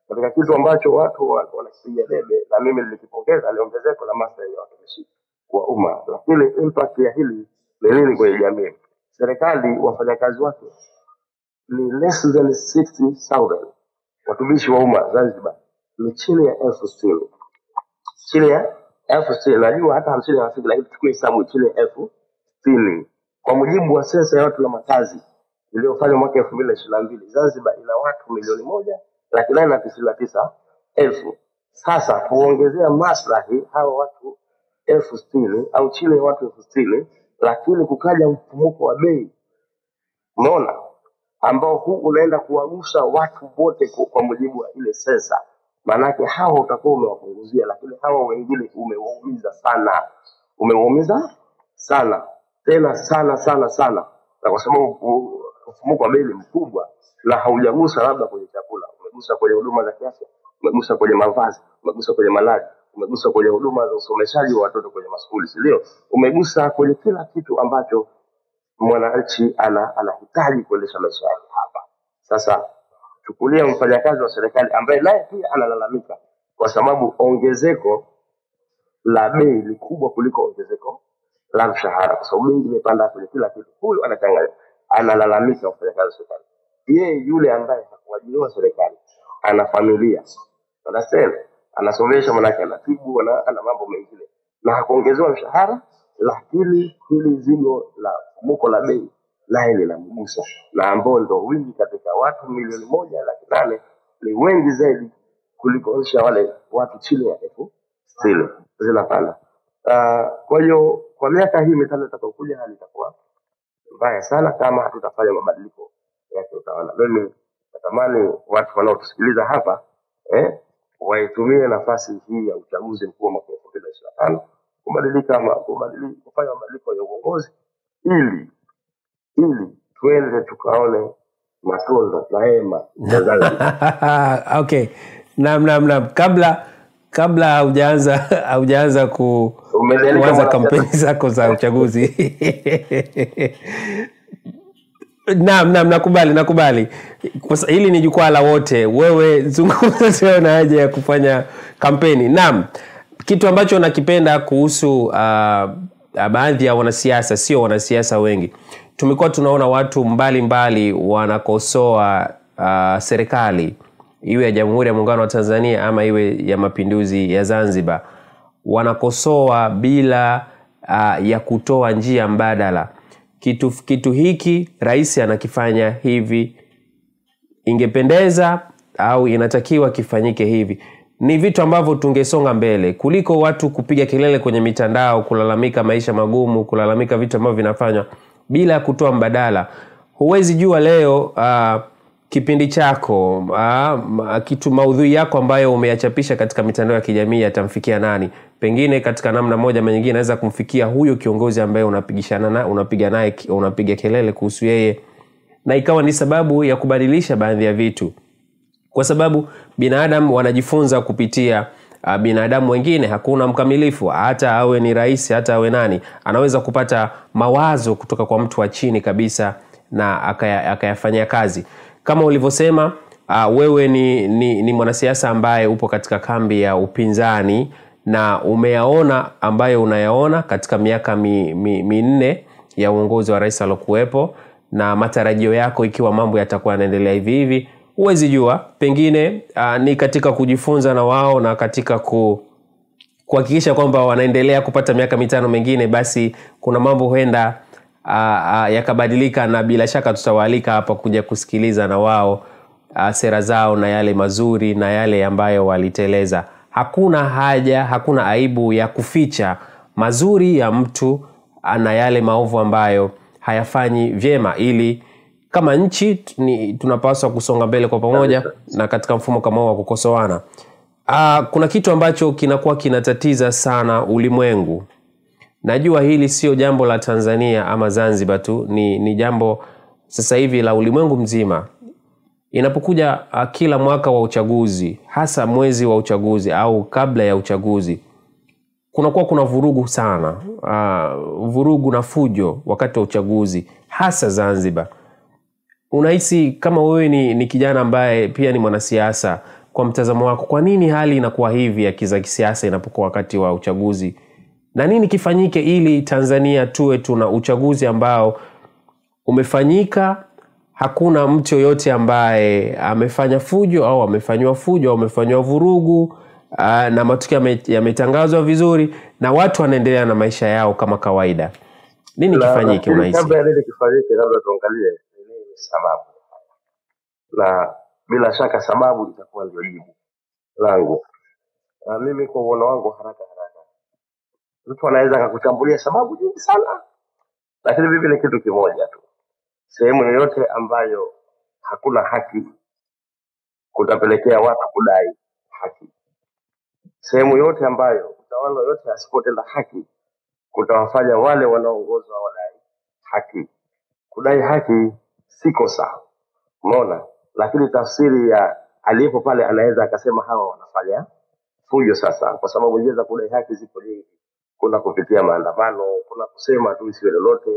katika kitu ambacho watu wanakipiga debe, na mimi nilikipongeza, ni ongezeko la maslahi ya watumishi wa umma. Lakini impact ya hili ni nini kwenye jamii? Serikali wafanyakazi wake ni less than 60,000 watumishi wa umma Zanzibar ni chini ya 60,000. Chini ya 60,000, najua hata 50 hawafiki, lakini tuchukue hesabu chini ya 60,000. Kwa mujibu wa sensa ya watu na makazi iliyofanywa mwaka 2022, Zanzibar ina watu 1,899,000. Sasa kuongezea maslahi hawa watu 60,000 au chini ya watu 60,000, lakini kukaja mfumuko wa bei, umeona, ambao huu unaenda kuwagusa watu wote kwa mujibu wa ile sensa. Maanake hawa utakuwa umewapunguzia, lakini hawa wengine umewaumiza sana. Umewaumiza sana. Tena sana sana sana. Na kwa sababu mfumuko wa bei ni mkubwa na haujagusa labda kwenye chakula, umegusa kwenye huduma za kiafya, umegusa kwenye mavazi, umegusa kwenye malazi, umegusa kwenye huduma za usomeshaji wa watoto kwenye maskuli, si ndio? Umegusa kwenye kila kitu ambacho mwananchi anahitaji kuendesha maisha yake hapa. Sasa chukulia mfanyakazi wa serikali ambaye naye pia analalamika kwa sababu ongezeko la bei ni kubwa kuliko ongezeko la mshahara, kwa sababu bei imepanda kwenye kila kitu. Huyu anachanganya, analalamika mfanyakazi wa serikali. Yeye yule ambaye hakuajiriwa serikali, ana familia, understand, anasomesha manake, anatibu, ana mambo mengine, na hakuongezewa mshahara, lakini hili zigo la mfumuko la bei naye linamgusa, na ambao ndio wingi katika watu 1,800,000 ni wengi zaidi kuliko wale watu chini ya 60,000 zinapanda. Kwa hiyo kwa miaka hii 5 itakayokuja hali itakuwa mbaya sana kama hatutafanya mabadiliko ya kiutawala. Mimi natamani watu wanaotusikiliza hapa waitumie nafasi hii ya uchaguzi mkuu wa mwaka 2025 kufanya mabadiliko ya uongozi ili tuende tukaone matunda na hema ya Zanzibar. Okay. Naam. Kabla haujaanza kuanza kampeni zako za uchaguzi. Naam, nakubali. Kwa hili ni jukwaa la wote. Wewe zungumza, sio na haja ya kufanya kampeni. Naam. Kitu ambacho nakipenda kuhusu baadhi ya wanasiasa, sio wanasiasa wengi, tumekuwa tunaona watu mbalimbali wanakosoa serikali, iwe ya Jamhuri ya Muungano wa Tanzania ama iwe ya Mapinduzi ya Zanzibar. Wanakosoa bila ya kutoa njia mbadala. Kitu hiki rais anakifanya hivi, ingependeza au inatakiwa kifanyike hivi. Ni vitu ambavyo tungesonga mbele kuliko watu kupiga kelele kwenye mitandao, kulalamika maisha magumu, kulalamika vitu ambavyo vinafanywa bila kutoa mbadala. Huwezi jua leo kipindi chako, kitu maudhui yako ambayo umeyachapisha katika mitandao ya kijamii yatamfikia nani. Pengine katika namna moja ama nyingine inaweza kumfikia huyo kiongozi ambaye unapigishana na unapiga naye, unapiga kelele kuhusu yeye, na ikawa ni sababu ya kubadilisha baadhi ya vitu. Kwa sababu binadamu wanajifunza kupitia binadamu wengine. Hakuna mkamilifu, hata awe ni rais, hata awe nani, anaweza kupata mawazo kutoka kwa mtu wa chini kabisa na akayafanyia kazi. Kama ulivyosema, wewe ni mwanasiasa ambaye upo katika kambi ya upinzani na umeyaona ambayo unayaona katika miaka 4 ya uongozi wa rais alokuwepo, na matarajio yako ikiwa mambo yatakuwa yanaendelea hivi hivi, huwezi jua, pengine ni katika kujifunza na wao na katika kuhakikisha kwamba wanaendelea kupata miaka 5 mengine, basi kuna mambo huenda yakabadilika, na bila shaka tutawaalika hapa kuja kusikiliza na wao sera zao na yale mazuri na yale ambayo waliteleza. Hakuna haja, hakuna aibu ya kuficha mazuri ya mtu na yale maovu ambayo hayafanyi vyema, ili kama nchi tunapaswa kusonga mbele kwa pamoja na katika mfumo kama huo wa kukosoana. Kuna kitu ambacho kinakuwa kinatatiza sana ulimwengu. Najua hili sio jambo la Tanzania ama Zanzibar tu, ni jambo sasa hivi la ulimwengu mzima. Inapokuja kila mwaka wa uchaguzi, hasa mwezi wa uchaguzi au kabla ya uchaguzi, kunakuwa kuna vurugu sana, vurugu na fujo wakati wa uchaguzi, hasa Zanzibar. Unahisi kama wewe ni kijana ambaye pia ni mwanasiasa, kwa mtazamo wako, kwa nini hali inakuwa hivi ya kisiasa inapokuwa wakati wa uchaguzi? Na nini kifanyike ili Tanzania tuwe tuna uchaguzi ambao umefanyika, hakuna mtu yoyote ambaye amefanya fujo au amefanywa fujo au amefanywa vurugu, na matukio yametangazwa vizuri na watu wanaendelea na maisha yao kama kawaida? Nini kifanyike unahisi? Kabla nini kifanyike, labda tuangalie nini sababu. Na bila shaka sababu itakuwa ndio jibu langu. Na mimi kwa uono wangu haraka haraka, mtu anaweza akakuchambulia sababu nyingi sana, lakini mimi ni kitu kimoja tu. Sehemu yoyote ambayo hakuna haki kutapelekea watu kudai haki. Sehemu yote ambayo utawala yote asipotenda haki kutawafanya wale wanaoongozwa wadai haki. Kudai haki si kosa, umeona? Lakini tafsiri ya aliyepo pale anaweza akasema hawa wanafanya fujo sasa, kwa sababu njia za kudai haki zipo nyingi. Kuna kupitia maandamano, kuna kusema tu isiwe lolote,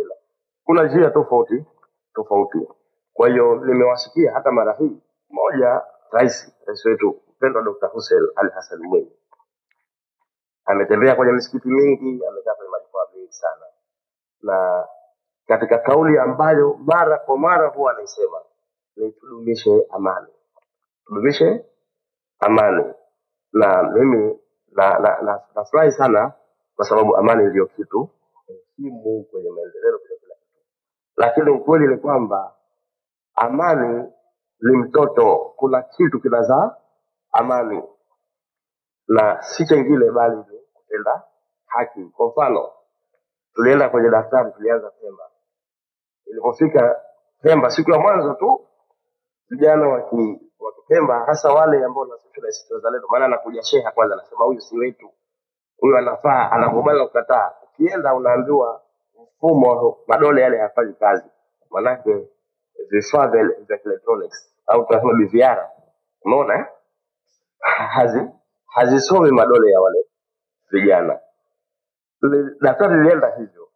kuna njia tofauti tofauti. Kwa hiyo nimewasikia hata mara hii moja, rais wetu mpendwa Dr. Hussein Ali Hassan Mwinyi ametembea kwenye misikiti mingi, amekaa kwenye majukwaa mengi sana, na katika kauli ambayo mara kwa mara huwa anaisema ni tudumishe amani, tudumishe amani. Na mimi nafurahi sana kwa sababu amani ndio kitu muhimu kwenye maendeleo, kwenye kila kitu. Lakini ukweli ni kwamba amani ni mtoto. Kuna kitu kinazaa amani na si chengine bali ni kutenda haki. Kwa mfano, tulienda kwenye daftari, tulianza Pemba. Ilipofika Pemba siku ya mwanzo tu, vijana wa Pemba, hasa wale ambao wanasema sisi wazalendo, maana anakuja sheha kwanza anasema huyu si wetu, huyu anafaa, anakubali kukataa. Ukienda unaambiwa mfumo madole yale hayafanyi kazi, manake vifaa vya electronics au tunasema BVR, unaona hazisomi madole ya wale vijana. Daftari lilienda hivyo,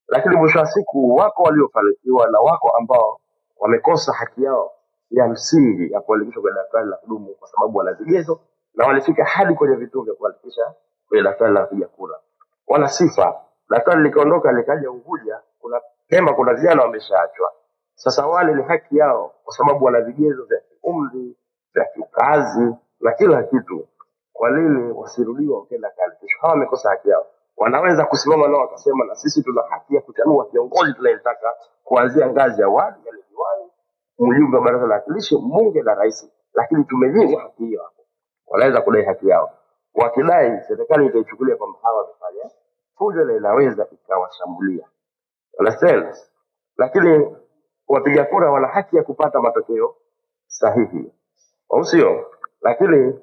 lakini mwisho wa siku wako waliofanikiwa na wako ambao wamekosa haki yao ya msingi ya kuandikishwa kwenye daftari la kudumu kwa sababu wana vigezo na walifika hadi kwenye vituo vya kuandikisha kwenye daftari la kupiga kura, wana sifa. Daftari likaondoka likaja Unguja, kuna Pemba, kuna vijana wameshaachwa. Sasa wale ni haki yao kwa sababu wana vigezo vya umri, vya kikazi na kila kitu. Kwa nini wasirudiwe wakenda kaandikishwa? Hawa wamekosa haki yao. Wanaweza kusimama nao wakasema na sisi tuna haki ya kuchagua kiongozi tunayetaka, kuanzia ngazi ya wadi, yani diwani, mjumbe wa baraza la wawakilishi, mbunge na rais, lakini tumenyimwa haki hiyo hapo. Wanaweza kudai haki yao. Wakidai, serikali itaichukulia kwamba hawa wamefanya fujo na inaweza ikawashambulia. Understand? Lakini wapiga kura wana haki ya kupata matokeo sahihi, au sio? Lakini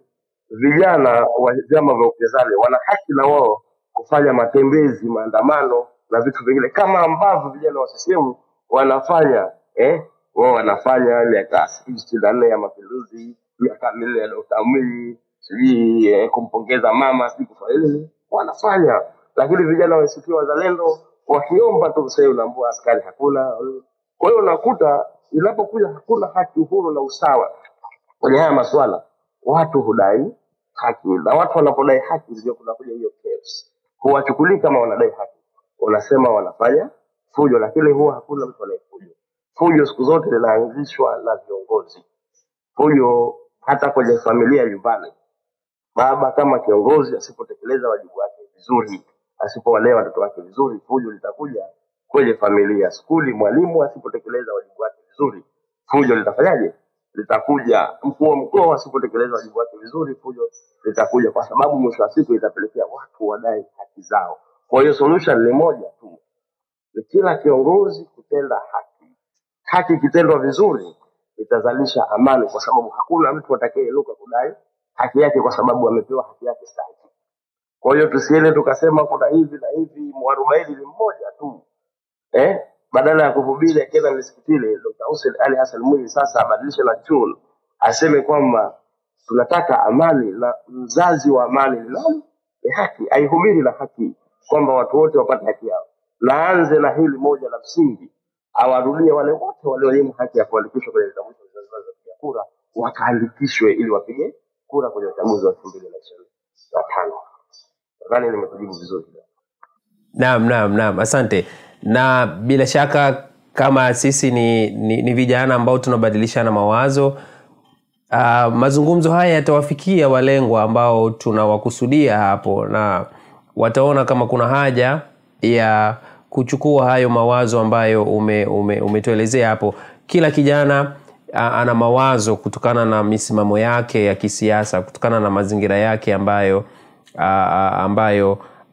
vijana wa vyama vya upinzani wana haki na wao kufanya matembezi, maandamano na vitu vingine kama ambavyo vijana wa CCM wanafanya. Wao wanafanya miaka 64 ya mapinduzi, miaka 4 ya Dr. Mwinyi, sijui kumpongeza mama, sijui kufanya nini, wanafanya. Lakini vijana wa ACT Wazalendo wakiomba tu sasa unaambua askari hakuna. Kwa hiyo unakuta inapokuja hakuna haki, uhuru na usawa kwenye haya masuala, watu hudai haki, na watu wanapodai haki ndio kunakuja hiyo chaos. Huwachukulii kama wanadai haki, wanasema wanafanya fujo, lakini huwa hakuna mtu anayefujo. Fujo siku zote linaanzishwa na viongozi. Fujo hata kwenye familia nyumbani, baba kama kiongozi asipotekeleza wajibu wake vizuri, asipowalea watoto wake vizuri, fujo litakuja kwenye familia. Skuli, mwalimu asipotekeleza wajibu wake vizuri, fujo litafanyaje? Litakuja. Mkuu wa mkoa asipotekeleza wajibu wake vizuri, fujo litakuja, kwa sababu mwisho wa siku itapelekea watu wadai haki zao. Kwa hiyo solution ni moja tu, ni kila kiongozi kutenda haki. Haki ikitendwa vizuri itazalisha amani, kwa sababu hakuna mtu atakayeluka kudai haki yake kwa sababu amepewa haki yake stahiki. Kwa hiyo tusiende tukasema kuna hivi na hivi, mwarobaini ni mmoja tu. Badala ya kuhubiri akienda misikitini, Dr. Hussein Ali Hassan Mwinyi sasa abadilishe na tune, Aseme kwamba tunataka amani, na mzazi wa amani ni nani? Ni haki. Aihubiri na haki kwamba watu wote wapate haki yao, na anze na hili moja la msingi, awarudie wale wote walionyimwa haki ya kuandikishwa kwenye vitambulisho vya Zanzibar vya kupiga kura, wakaandikishwe ili wapige kura kwenye uchaguzi wa 2025. Nadhani nimekujibu vizuri. Naam, naam, naam, asante. Na bila shaka kama sisi ni vijana ambao tunabadilishana mawazo, mazungumzo haya yatawafikia walengwa ambao tunawakusudia hapo, na wataona kama kuna haja ya kuchukua hayo mawazo ambayo umetuelezea hapo. Kila kijana ana mawazo kutokana na misimamo yake ya kisiasa, kutokana na mazingira yake ambayo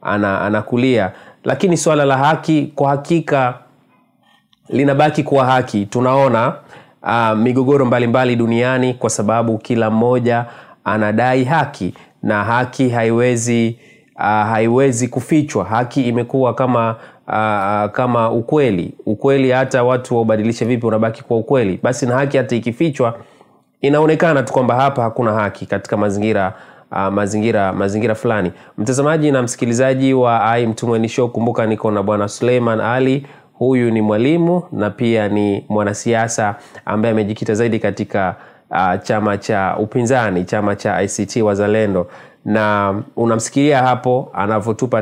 anakulia. Lakini swala la haki kwa hakika linabaki kuwa haki. Tunaona migogoro mbalimbali duniani kwa sababu kila mmoja anadai haki, na haki haiwezi kufichwa. Haki imekuwa kama ukweli. Ukweli hata watu wabadilishe vipi unabaki kwa ukweli. Basi na haki hata ikifichwa inaonekana tu kwamba hapa hakuna haki katika mazingira fulani. Mtazamaji na msikilizaji wa I Mtumweni Show, kumbuka niko na Bwana Suleiman Ali. Huyu ni mwalimu na pia ni mwanasiasa ambaye amejikita zaidi katika chama cha upinzani, chama cha ACT Wazalendo. Na unamsikia hapo anavyotupa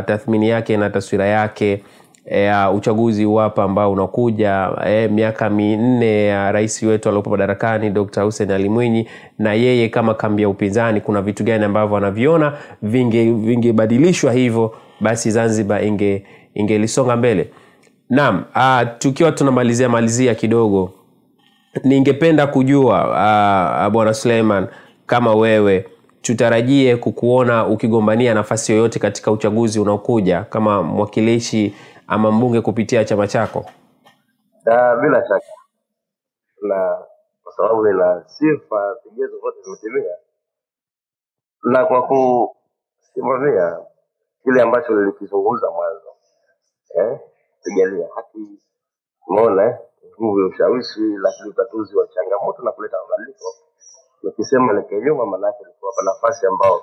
tathmini yake na taswira yake ya uchaguzi hapa ambao unakuja, miaka 4 ya rais wetu aliyopo madarakani Dr. Hussein Ali Mwinyi, na yeye kama kambi ya upinzani kuna vitu gani ambavyo anaviona vingebadilishwa hivyo basi Zanzibar ingelisonga mbele. Naam, tukiwa tunamalizia kidogo, ningependa kujua Bwana Suleiman, kama wewe tutarajie kukuona ukigombania nafasi yoyote katika uchaguzi unaokuja kama mwakilishi ama mbunge kupitia chama chako? Bila shaka, na kwa sababu nina sifa, vigezo vyote vimetimia, na kwa kusimamia kile ambacho nilikizungumza mwanzo, pigania haki, umeona, nguvu ya ushawishi, lakini utatuzi wa changamoto na kuleta mabadiliko. Nikisema niko nyuma, maana yake ni kuwapa nafasi ambao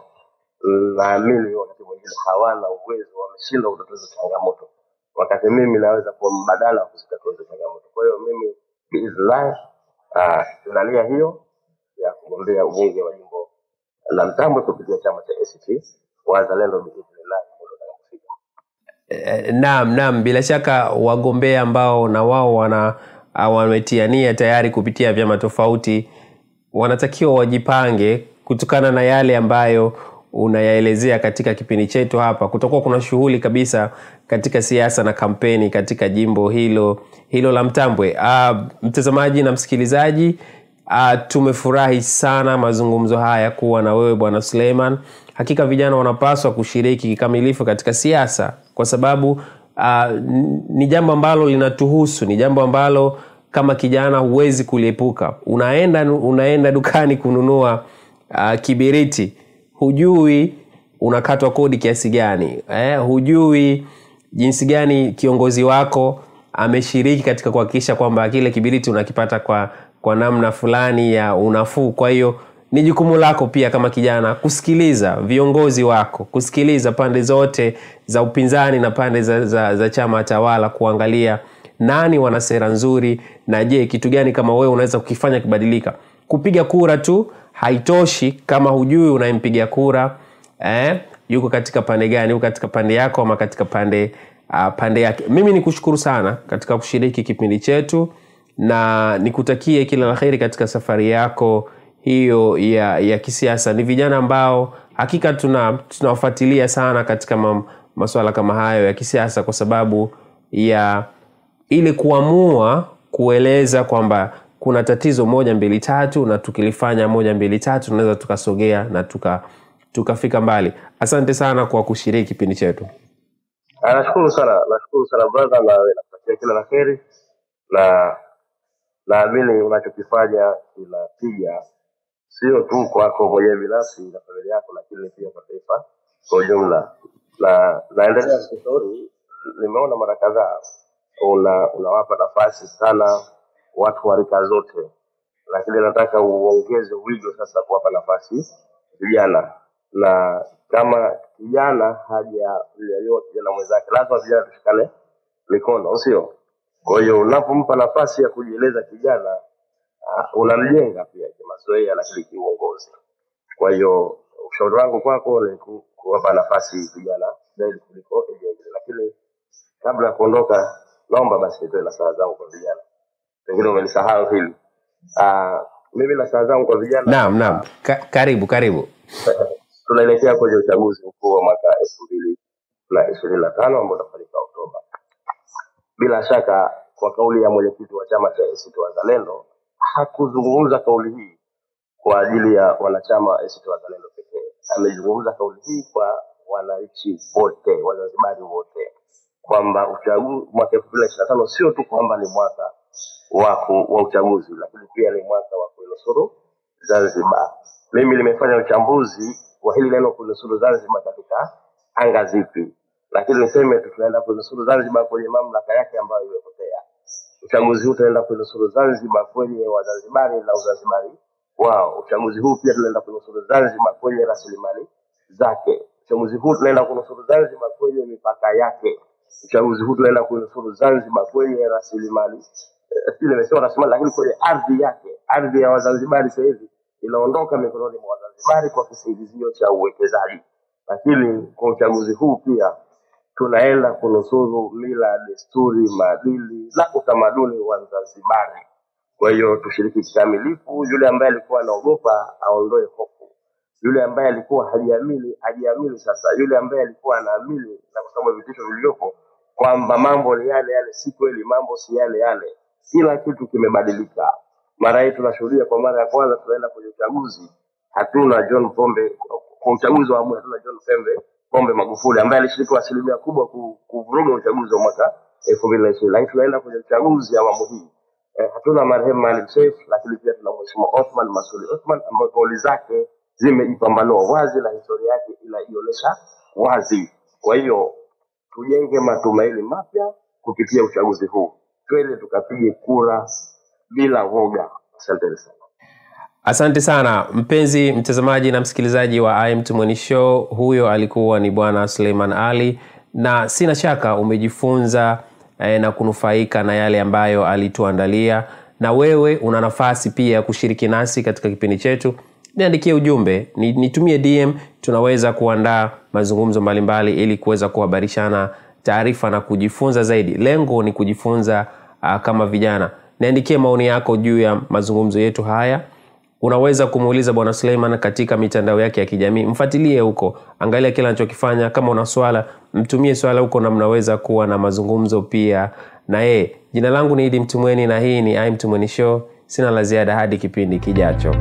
naamini wakati mwingine hawana uwezo, wameshindwa kutatua changamoto, wakati mimi naweza kuwa mbadala wa kuzitatua hizo changamoto. Kwa hiyo mimi biiznillah, tuna nia hiyo ya kugombea ubunge wa jimbo la Mtambwe kupitia chama cha ACT Wazalendo biiznillah. Naam, bila shaka wagombea ambao na wao wametiania tayari kupitia vyama tofauti wanatakiwa wajipange kutokana na yale ambayo unayaelezea katika kipindi chetu hapa. Kutakuwa kuna shughuli kabisa katika siasa na kampeni katika jimbo hilo la Mtambwe. Mtazamaji na msikilizaji, tumefurahi sana mazungumzo haya kuwa na wewe Bwana Suleiman. Hakika vijana wanapaswa kushiriki kikamilifu katika siasa kwa sababu ni jambo ambalo linatuhusu, ni jambo ambalo kama kijana huwezi kuliepuka. Unaenda dukani kununua kibiriti, hujui unakatwa kodi kiasi gani, hujui jinsi gani kiongozi wako ameshiriki katika kuhakikisha kwamba kile kibiriti unakipata kwa namna fulani ya unafuu. Kwa hiyo ni jukumu lako pia kama kijana kusikiliza viongozi wako, kusikiliza pande zote za upinzani na pande za chama tawala, kuangalia nani wana sera nzuri na je kitu gani kama wewe unaweza kukifanya kibadilika. Kupiga kura tu haitoshi kama hujui unayempiga kura yuko katika pande gani, yuko katika pande yako ama katika pande yake. Mimi nikushukuru sana katika kushiriki kipindi chetu na nikutakie kila la kheri katika safari yako hiyo ya kisiasa. Ni vijana ambao hakika tunawafuatilia sana katika masuala kama hayo ya kisiasa kwa sababu ya ile kuamua kueleza kwamba kuna tatizo 1 2 3 na tukilifanya 1 2 3 tunaweza tukasogea na tukafika mbali. Asante sana kwa kushiriki kipindi chetu. Nashukuru sana brother, na nakutakia kila la kheri, na naamini unachokifanya kinapiga sio tu kwako mwenyewe binafsi na familia yako, lakini pia kwa taifa kwa ujumla. Na naendelea kushauri, nimeona mara kadhaa unawapa nafasi sana watu wa rika zote, lakini nataka uongeze wigo sasa kuwapa nafasi vijana, na kama kijana hajanyanyua kijana mwenzake, lazima vijana tushikane mikono, sio? Kwa hiyo unapompa nafasi ya kujieleza kijana, unamjenga pia kimazoea, lakini kiuongozi. Kwa hiyo ushauri wangu kwako ni kuwapa nafasi vijana zaidi kuliko wengine. Lakini kabla ya kuondoka, naomba basi nitoe nasaha zangu kwa vijana, pengine umelisahau hili. Mimi nasaha zangu kwa vijana. Naam. Karibu. Tunaelekea kwenye uchaguzi mkuu wa mwaka 2025 ambao utafanyika Oktoba. Bila shaka, kwa kauli ya mwenyekiti wa chama cha ACT Wazalendo, hakuzungumza kauli hii kwa ajili ya wanachama wa ACT Wazalendo pekee. Amezungumza kauli hii kwa wananchi wote, Wazanzibari wote, kwamba uchaguzi mwaka 2025 sio tu kwamba ni mwaka wa uchaguzi, lakini pia ni mwaka wa kuinusuru Zanzibar. Mimi nimefanya uchambuzi wa hili neno kuinusuru Zanzibar katika anga zipi, lakini niseme tu tunaenda kuinusuru Zanzibar kwenye mamlaka yake ambayo imepotea. Uchaguzi huu tunaenda kuinusuru Zanzibar kwenye Wazanzibari na Uzanzibari wao. Uchaguzi huu pia tunaenda kunusuru Zanzibar kwenye rasilimali zake. Uchaguzi huu tunaenda kunusuru Zanzibar kwenye mipaka yake. Uchaguzi huu tunaenda kunusuru Zanzibar kwenye rasilimali, nimesema rasilimali, lakini kwenye ardhi yake. Ardhi ya Wazanzibari sasa hivi inaondoka mikononi mwa Wazanzibari kwa kisingizio cha uwekezaji. Lakini kwa uchaguzi huu pia tunaenda kunusuru mila, desturi, maadili na utamaduni wa Zanzibari. Kwa hiyo tushiriki kikamilifu. Yule ambaye alikuwa anaogopa aondoe hofu, yule ambaye alikuwa hajiamini ajiamini sasa, yule ambaye alikuwa anaamini, na kwa sababu vitisho vilivyopo kwamba mambo ni yale yale, si kweli, mambo si yale yale, kila kitu kimebadilika. Mara hii tunashuhudia kwa mara ya kwanza tunaenda kwenye uchaguzi, hatuna John Pombe kwa uchaguzi wa awamu, hatuna John Pombe Magufuli ambaye alishiriki kwa asilimia kubwa kuvuruga uchaguzi wa mwaka 2020, lakini tunaenda kwenye uchaguzi awamu hii hatuna marehemu Maalim Seif, lakini pia tuna Mheshimiwa Othman Masoud Othman ambaye kauli zake zimejipambanua wazi na historia yake inaionyesha wazi. Kwa hiyo tujenge matumaini mapya kupitia uchaguzi huu, twende tukapige kura bila woga. Asante sana. Asante sana mpenzi mtazamaji na msikilizaji wa I Am Mtumweni Show. Huyo alikuwa ni Bwana Suleiman Ali, na sina shaka umejifunza na kunufaika na yale ambayo alituandalia. Na wewe una nafasi pia kushiriki nasi katika kipindi chetu. Niandikie ujumbe, nitumie DM, tunaweza kuandaa mazungumzo mbalimbali ili kuweza kuhabarishana taarifa na kujifunza zaidi. Lengo ni kujifunza kama vijana. Niandikie maoni yako juu ya mazungumzo yetu haya. Unaweza kumuuliza Bwana Suleiman katika mitandao yake ya kijamii. Mfuatilie huko, angalia kila anachokifanya. Kama una swala, mtumie swala huko na mnaweza kuwa na mazungumzo pia na yeye. Jina langu ni Idi Mtumweni na hii ni I Am Mtumweni Show. Sina la ziada hadi kipindi kijacho.